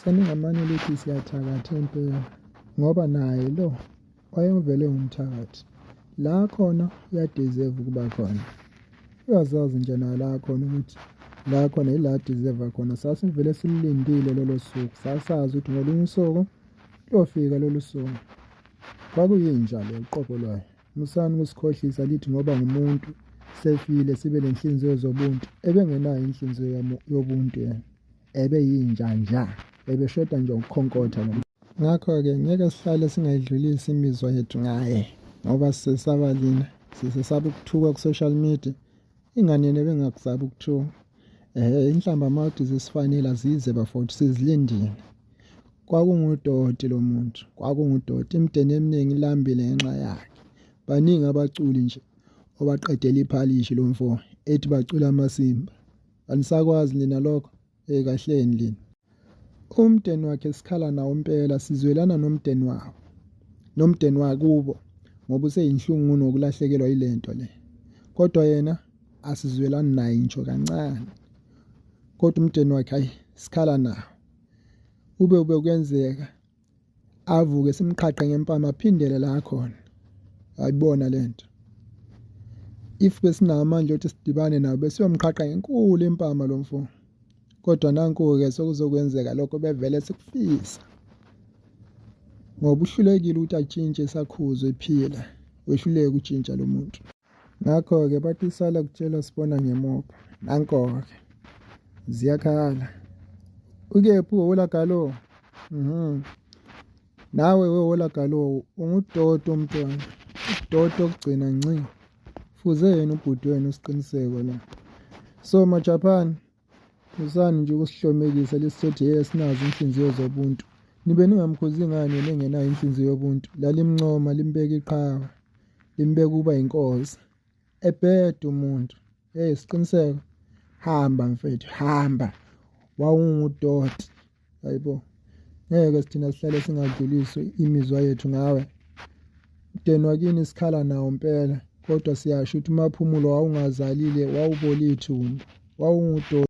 Seningamane lithi siyathakatha impela ngoba naye lo wayevele ngumthakathi. La khona uyadeserve ukuba khona. Uyazazi nje naye la khona ukuthi la khona yila deserve khona. Sasivele silulindile lolo suku. Sasazi ukuthi ngolunye usuku luyofika lolu suku. Kwakuyinja le uqobo lwayo. Musani ukusikhohlisa lithi ngoba ngumuntu sefile sibe nenhlinziyo zobuntu. Ebengenayo inhlinziyo yobuntu yena. Ebeyinja nja. Ebeshoda nje ukukhonkotha lo. Ngakho-ke ngeke sihlale singayidlulisi imizwa yethu ngaye ngoba sisesaba lina, sisesaba ukuthukwa ku-social media. Ingane yena ebengakusabi ukuthuka. Inhlamba mawuthi zisifanele azize bafowethu sizilindile. Kwakungudoti lo muntu, kwakungudoti. Imideni eminingi ilambile ngenxa yakhe. Baningi abaculi nje obaqedela iphalishi lo mfo ethi bacula amasimba. Anisakwazi nina lokho? Hey kahleni lina. Umdeni wakhe sikhala nawo impela sizwelana nomdeni wabo. Nomdeni wakubo ngoba useyinhlungu nokulahlekelwa yilento le. Kodwa yena asizwelani naye ngisho kancane. Kodwa umdeni wakhe hayi sikhala nawo. Ube ube kuyenzeka avuke simqhaqhe ngempama aphindele la khona. Ayibona lento. If besinawo amandla ukuthi sidibane nawo besiyomqhaqha ngenkulu impama lo mfo. Kodwa nanku-ke sekuzokwenzeka lokho bevele sikufisa. Ngoba uhlulekile ukuthi atshintshe isakhuzo ephila. Wehluleka ukutshintsha lo muntu. Ngakho-ke bathi isala kutshelwa sibona ngemopha. Nanko-ke. Ziyakhala. Ukephi uwola galo? Mhm. Nawe wewola galo ungudoti umntwana. Udoti okugcina nci. Fuze yena ubhuti wenu usiqiniseko la. So maJapan Musani nje ukusihlomekisa lesithethi hey sinazo inhlinziyo zobuntu. Nibe ningamkhuzi ngani yena engenayo inhlinziyo yobuntu. Lalimncoma limbeka iqhawe. Limbeka ukuba inkosi. Ebheda umuntu. Hey siqiniseko. Hamba mfethu hamba. Wawungudoti. Hayibo. Ngeke sithina sihlale singadlulisi imizwa yethu ngawe. Mdeni wakini sikhala nawo mpela kodwa siyasho ukuthi uMaphumulo wawungazalile wawubola ithumbu. Wawungudoti.